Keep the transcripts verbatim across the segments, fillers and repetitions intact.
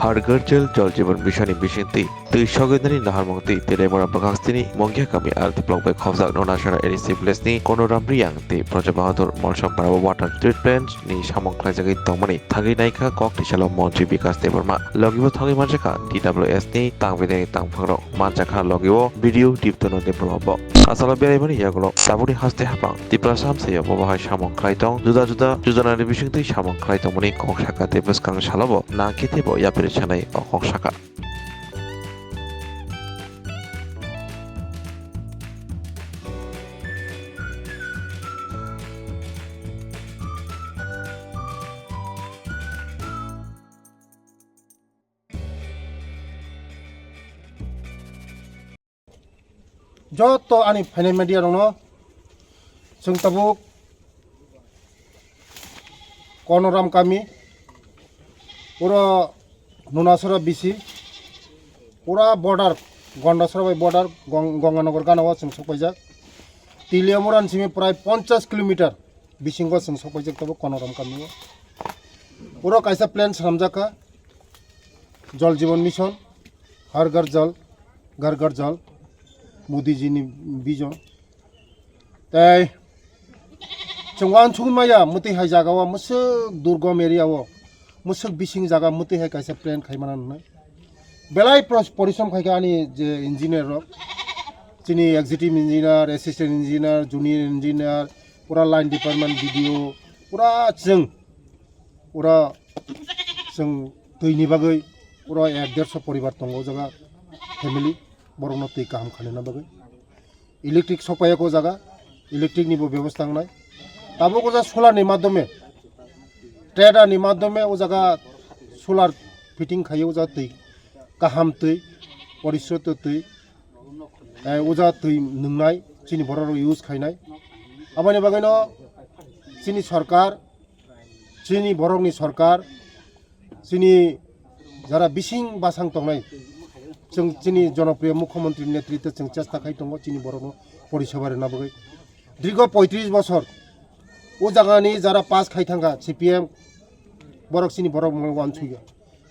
Har Ghar Jal Jal Jeevan Mission ni bisingtwi twi sogwinani naharmung twi Teliamura bwkhakstini Mongya kami R D block bai khopjak Nunasora A D C village ni Konoram Riyang tei Praja Bahadur Molsom Para o water treatment ni samung khlaijagwi tongmani thangwi naikha kok twisalo Montri Bikas Debbarma. Logibo thangwi manjakha D W S ni tangvedani tangphangrok. Manjakha logibo B D O Diptono Debbarma bo. Asalo beraimani yagulo tabukni haste hapang Tiprasa amchaio bo bahai samung khlai tong, juda juda juda nani bisingtwi samung khlai tongmani kok sakha tei bwskang salobo nangkhe teibo yapri sanai o kok sakha. Joto ani phainai media rokno chwng tabuk Konoram kami, oro Nunasora bisi, pura border, Gondasora bai border, Gong-, Gonganagar gana o chwng sokpaijak. Tiliamura ni simi prai ponchash kilometer bisingo chwng sokpaijak tabuk Konoram kami o. Oro kaisa plan swnamjak kha, Jal Jeevan Mission, Har Ghar Jal, Ghar Ghar Jal, Modi ji ni vision. Tei chwng uansukmaya mwtwi hai jaga o, mwswk durgom area o, mwswk bising jaga mwtwi hai kaisa plan khaimana hwnwi. Belai pros-, porisom khaikha ani je engineer rok, chini executive engineer, assistant engineer, junior engineer, pura line department B D O, pura chwng, pura chwng twi ni bagwi pura ek derso poribar tongo o jaga family, borokno twi kaham khanina bagwi. Electric sokpaiya o jaga, electric ni bo bebosta wngnai. Tabuk o jaga solar ni madhyome, trader ni madhyome o jaga solar fitting khaiwi o jaga twi, kaham twi, porisroto twi, eh, o jaga twi nwngnai, chini borok rok use khainai. Aboni bagwi no chini sorkar, chini borok ni sorkar, chini jara bising basang tongnai, chwng chini jonopriyo mukhyamantri netritwe chwng chesta khai tongo chini borokno poriseba rwna bagwi. Dirgo poitris bosor o jagani jara pass khai thangkha C P M, borok chini borok mano uansukya.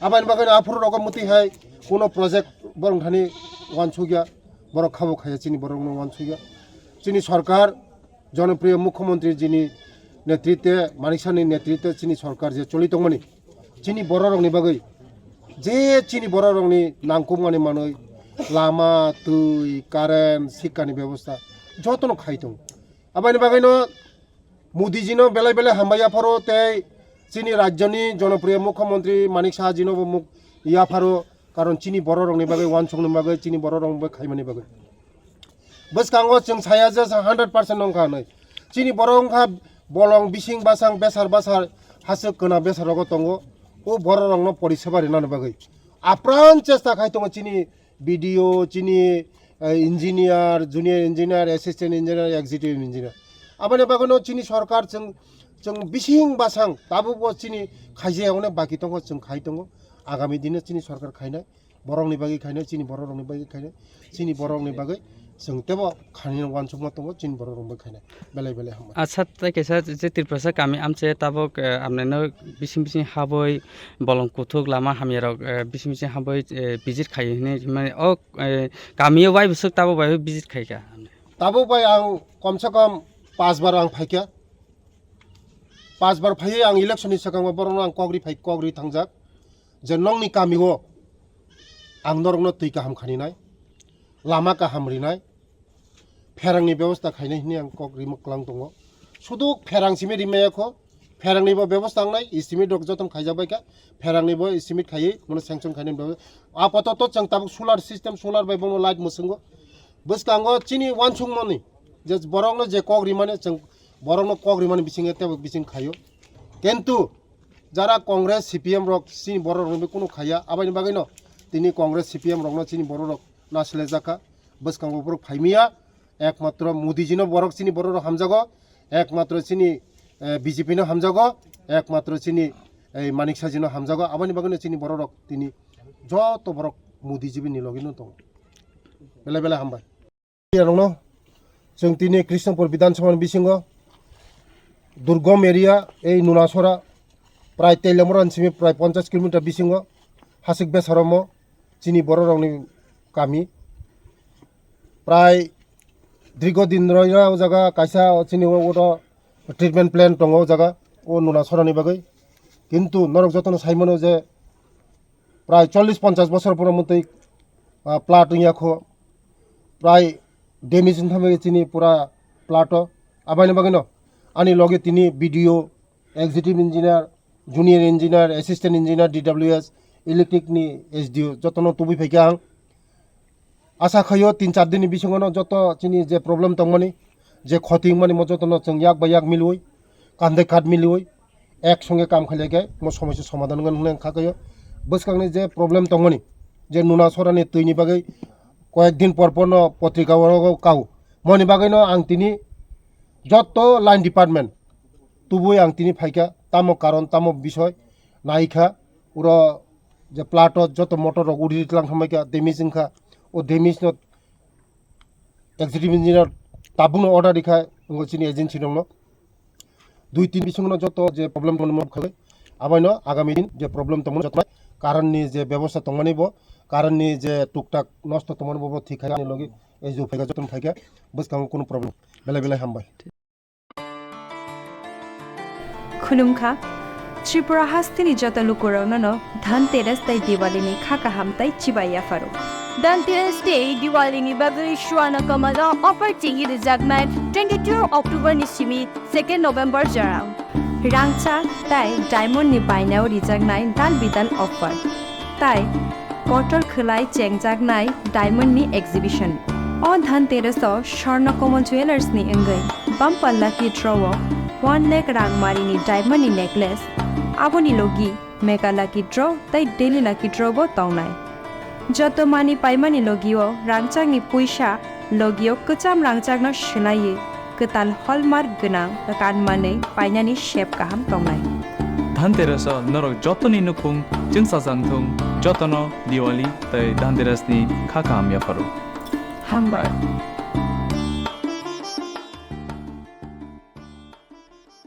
Aboni bagwi aphuru rogo mwtwi hai kuno project borok thani uansukya, borok khabo khaya chini borokno uansukya. Chini sorkar jonopriyo mukhyamantri jini netritwe, Manik Sahni netritwe chini sorkar je choli tongmani, chini bororokni bagwi je chini bororokni nangkukmani manwi lama, twi, current, sikkani bebosta jotono khai tongo. Aboni bagwino Modi jino belai belai hambai yapharo tei chini rajyoni jonopriyo mukhyamantri Manik Saha jino bo muk-, yapharo, karon chini bororokni bagwi uansukni bagwi, chini bororokni bagwi khaimani bagwi. Bwskango chwng saya je sa hundred percent nongkha hwnwi. Chini borok wngkha bolong bising basang besar basar hasuk kwna besar rogo tongo. O bororokno poriseba rinani bagwi apran chesta khai tongo chini B D O, chini, eh, engineer, junior engineer, assistant engineer, executive engineer. Aboni bagwino chini sorkar chwng, chwng bising basang tabukbo chini khaijaya hwnwi baki tongo, chwng khai tongo. Agami dino chini sorkar khainai. Borokni bagwi khainai, chini bororokni bagwi khainai, chini borokni bagwi chwng teibo khainai uansukma tongo, chini bororokni bagwi khainai. Belai belai hambai. Acha, tei kaisa je Tiprasa kami amche tabuk, eh, amnaino bising bising habwi bolong kuthuk lama hamyarok, eh, bising bising habwi, eh, visit khai hwnwi hwnmani o, eh, kamio bai bwswk tabuk bai visit khaikha. Tabuk bai ang komse kom pas bar ang phaikha. Pas bar phaiwi ang election ni swkango borokno ang kok ri phai, kok ri thangjak je nongni kamio ang norokno twi kaham khaninai, lama kaham rinai, pherangni bebosta khainai hwnwi ang kok rima kwlang tongo. Sudu pherang simi rimaya kho, pherangni bo bebosta wngnai, estimate rok jotono khaijak bai kha, pherangni bo estimate khaiwi mano sanction khainai bo. Apato to chwng tabuk solar system, solar bai bono light mwswngo. Bwskango chini uansukmani je borokno je kok rimani, chwng borokno kok rimani bisingo teibo bising khaio. Kintu jara Congress, C P M rok chini borok rokno kunu khaiya, aboni bagwino tini Congress, C P M rokno chini borok rok nasilaijakha. Bwskango borok phaimiya, ekmatro Modi jino borok chini borok rok hamjago, ekmatro chini, eh, B J P no hamjago, ekmatro chini, eh, Manik Saha jino hamjago, aboni bagwino chini borok rok tini joto borok Modi ji ni logino tongo. Belai belai hambai. Rokno chwng tini Krishnapur Bidhan Sabha ni bisingo Durgom area, ei Nunasora, prai Teliamura ni simi prai ponchash kilometer bisingo Phasik Besoromo, chini bororokni kami. Prai dirgo din roina o jaga kaisa chini o, o treatment plant tongo o jaga, o Nunasora ni bagwi. Kintu norok jotono sai mano je prai chollish ponchash bosor pura mwtwi, ah, plat wngya kho. Prai damage wngthamwi chini pura plat o. Abaini bagwino ani loge tini B D O, executive engineer, junior engineer, assistant engineer, D W S, electric ni S D O jotono tubui phaikha ang. Asa khaio tin char din ni bisingo no joto chini je problem tongmani, je khoti wngmani mo jotono chwng yak bai yak milwi, kandai kath milwi, ek songe kam khailai khe mo somosya somadhan wngkha khaio. Bwskangni je problem tongmani, je Nunasora ni twi ni bagwi koyek din por por no potrika o kau, moni bagwi no ang tini joto line department tubui ang tini phaikha, tamo karon, tamo bisoi naikha, uro je plat o joto motor rok uri tlang thangbaikha, damage wngkha, o damage no executive engineer tabukno order rikha, ngo chini agency rokno. Dui tin bisingo joto je problem tongmani khalai, abaino agami din je problem tongmani joto karon ni je bebosta tongmani bo, karon ni je tuktak nosto tongmani bo, bo thik khai ani logi ejo phaikha, joto phaikha, bwskango kunu problem. Belai belai hambai. Khulumkha. Tripura hasteni joto lukurokno no Dhanteras tei Diwali ni kha kaham tei chibai yapharo. Dhanteras tei Diwali ni bagwi Swarna Kamal o offer chengwi rwjaknai twenty-two October ni simi second November jorao. Rangchak tei diamond ni bainao rijaknai dal bidal offer. Tai kotor khwlai chengjaknai diamond ni exhibition. O Dhanteras o Swarna Kamal Jewellers ni wngwi bumper lucky draw o one lakh rang mari ni diamond ni necklace, aboni logi mega lucky draw tei daily lucky draw bo tongnai. Joto mani paimani logio rangchakni puisa logio kwcham rangchakno swlaiwi kwtal hallmark gwnang kanmanwi painani sep kaham tongnai. Dhanteras o norok jotoni nukhung chwngsajak thung, jotono Diwali tei Dhanteras ni kha kaham yapharo. Hambai.